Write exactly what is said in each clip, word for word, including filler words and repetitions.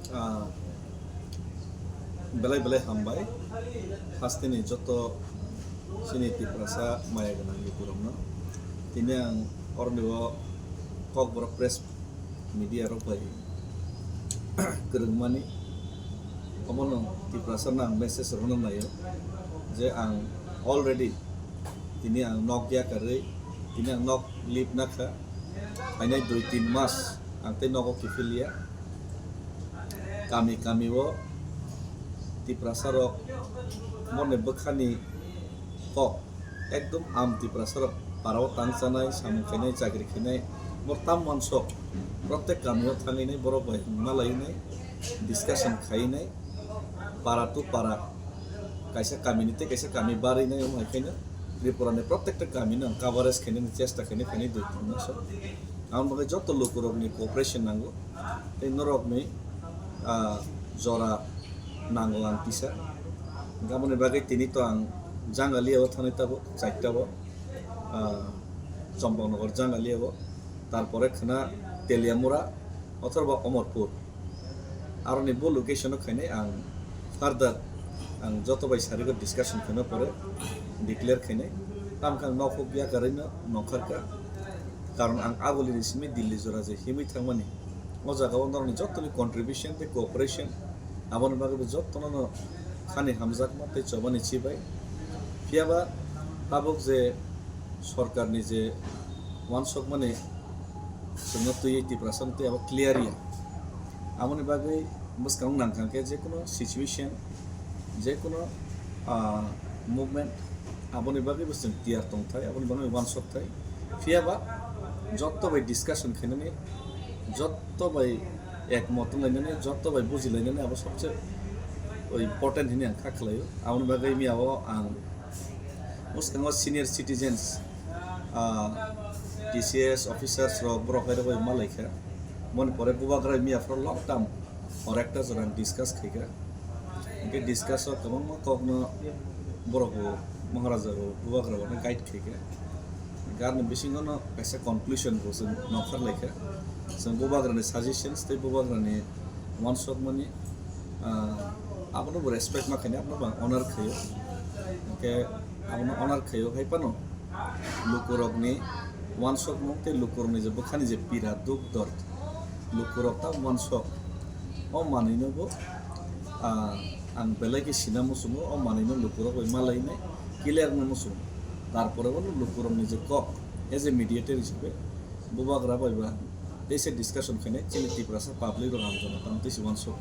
Ah, belai belai hambai. Hasteni joto chini Tiprasa maya gwnang lukurokno. Tini ang oroni o Kokborok press media rok bai kwrwngmani. Omono Tiprasa no ang message rwna naio je ang already tini ang nok yakarwi, tini ang nok lip nakha. Hainai dui tin mas ang tei nogo kiphilya. Kami kami o Tiprasa rok morni bwkhani kok ekdom am Tiprasa rok para o tang chanai, samung khainai, chakri khainai, bor tam wansok protek kami o thangwi nai borok bai hwnma lai nai, discussion khai nai, para to para, kaisa kami ni tei kaisa kami barwi nai, omo hai khaino Tripura ni protekta kami no ang coverage khainani chesta khainai khainai dui tin mas o. Aboni bagwi joto lukurokni cooperation nango. Tei norokni, ah, jora nango ang kisa. Aboni bagwi tini to ang Jangalia o thani tabuk, chaita o, ah, Chompoknagar Jangalia o, tarpore khwna Teliamura othoba Omorpur. Aroni bo location o khainai ang further ang joto bai sarigo discussion khaina pore declare khainai. Tamkhe ang nokhok yakarwi no nongkharkha. Karon ang agulini simi Delhi jora je himwi thangmani. O jaga o norokni jotoni contribution tei cooperation, aboni bagwi bo jotono no khani hamjakma tei chobani chibai. Phiyaba tabuk je sorkarni je wansokmani chwngno twiwi Tiprasa no tei abo clear ya. Aboni bagwi bwskango nangkha khe je kono situation, je kono, ah, movement, aboni bagwi bo chwng tiyar tongthai, aboni bagwi wansokthai. Phiyaba jotto bai discussion khainani, jotto bai ekmot wnglainani, jotto bai bujilainani abo sobse important hinwi ang kha khlaio. Aboni bagwi miyao ang bwskango senior citizens, ah, T C S officers rok borok hai rok bai malaikha. Moni pore bubagra miya phoro long term or ekta jora discuss khaikha. Hingke discuss o kwbangma kokno borok bo Maharaja bo bubagra bo guide khaikha. Hingke aroni bisingo no kaisa conclusion bo chwng nongkhar laikha. Chwng bubagrani suggestions tei bubagrani wansokmani, ah, abono bo respect ma khainai, abono bo ang honor khaio. Hingke abono honor khaio, hai phano lukurokni wansokmung tei lukurokni je bwkhani je pira, duk dor, lukurok ta wansok. O manwino bo, ah, ang belai khe sina muchungo, o manwino lukurok bai malainai clear wngna muchungo. Tarpore bono lukurokni je kok, as a mediator hisabe bubagra bai ba teisa discussion khainai, chini Tiprasa public rok hamjakma tamo teisa wansok.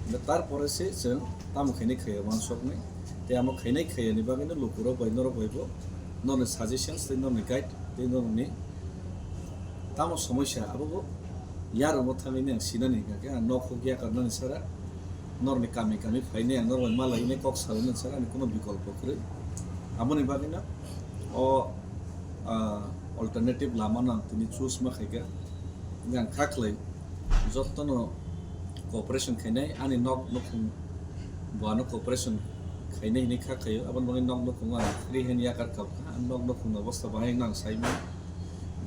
Hingke tarpore se chwng tamo khainai khaiya wansoknai. Tei amo khainai khaiyani bagwino lukurok bai norok bai bo norni suggestions tei norni guide tei norni tamo somosya abo bo yarwngwi thangwi nang sinani hingka khe ang nokhok yakarnani sara norni kami kami phainai ang norok bai malainai kok salainani sara ani kono bikolpo kwrwi. Aboni bagwino o, ah, alternative lamano ang tini choose ma khaikha. Hingke ang kha khlai jottono cooperation khainai, ani nok nukhung bo ano cooperation khainai hinwi kha khlaio. Aboni bagwi nok nukhung ang free hand yakar kha, ang nok nukhung ni obostha bahai wngna ang saimano.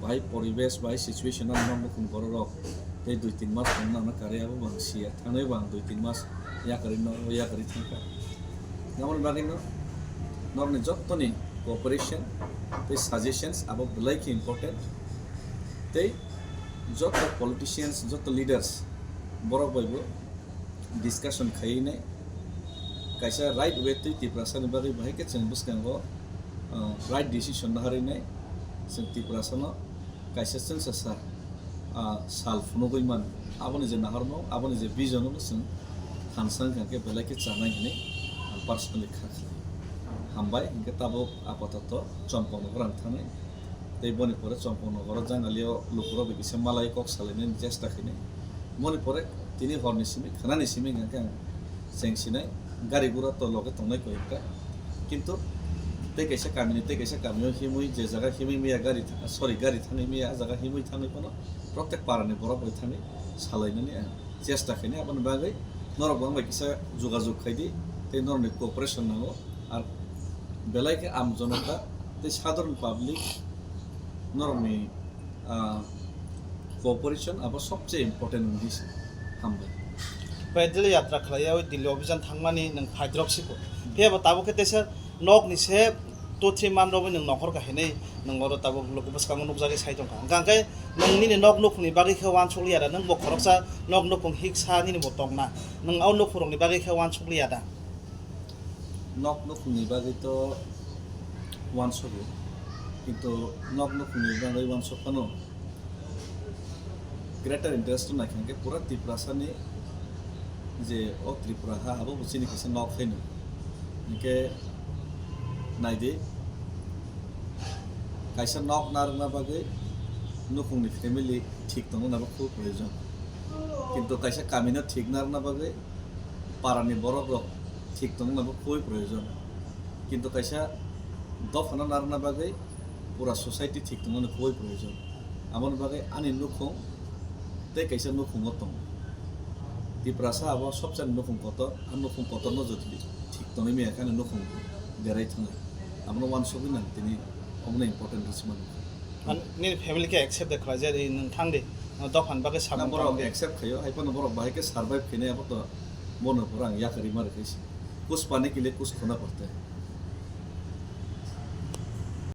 Bahai poribesh, bahai situation ang nok nukhung borok rok tei dui tin mas wngna ano karwi abo bo ang siya. Thangnai bo ang dui tin mas yakarwi no yakarwi thangkha. Aboni bagwi no norokni jottoni cooperation tei suggestions abo belai khe important. Tei joto politicians, joto leaders borok bai bo discussion khaiwi nai kaisa right way twi Tiprasa ni bagwi bahai khe chwng bwskango, ah, right decision naharwi nai chwng Tiprasa no kaisa chwngsa sa, ah, sal phunugwi man, aboni je naharmung, aboni je vision no chwng thansa wngkha khe belai khe chanai hinwi ang personally kha khlai. Hambai, hingke tabuk apatoto Chompoknagar ang thangwi. Tei boni pore Chompoknagar o Jangalio lukurok bai kisa malai kok salainani chesta khainai. Boni pore tini horni simi, khwnani simi hingke ang chengsinai gari gura to loge tongnai koi ekta. Kintu tei kaisa kamini tei kaisa kamio himwi je jaga himwi miya gari tha-, sorry, gari thangwi miya, ah jaga himwi thangwi phano protek parani borok bai thangwi salainani ang chesta khainai. Aboni bagwi norok bo ang bai kisa jogajog khaidi tei norokni cooperation nango. Ar belai khe am jonota tei sadharon public norokni, ah, cooperation abo sobse important wngwi se. Hambai. Paidal yatra khlaiya oi Delhi obhijan thangmani nwng phaidrop siko. Phiya bo tabuk khe teisa nok ni se two three month rogwi nwng nokhor kha hinwi nwng oro tabuk luku bwskango nukjagwi sai tongkha. Hwnkha hwnkhe nwng nini nok nukhungni bagwi khe uansuk liya da, nwng bo khoroksa nok nukhung hiksa nini bo tongna. Nwng o nukhungrokni bagwi khe uansuk liya da? Nok nukhungni bagwi to uansugo, kintu nok nukhungni bagwi uansuk phano greater interest naikha hwnkhe pura Tiprasani je o Tripura ha abo bo chini kaisa nok haino. Hwnkhe naidi, kaisa nok narwkna bagwi nukhungni family thik tongna bo khub proyojon, kintu kaisa kamino thik narwkna bagwi parani borok rok thik tongna bo khubui proyojon, kintu kaisa dophano narwkna bagwi pura society thik tongna khubui proyojon. Aboni bagwi ani nukhung tei kaisa nukhungo tongo. Tiprasa abo sobsani nukhung kotor, a nukhung kotorno jodi thik tongwi maya khe ani nukhung derai thangwi. Abono uansukwi nang tini omono important hinwi se mano. Nini family khe accept de khlai je, nwng thang di, dophani bagwi Na sakno borok thang di. Accept khaio, hai phano borok bahai khe survive khainai, abo to bono pura ang yakarwi ma rwkhaisi. Kuch pane ke liye kuch khona padta hai.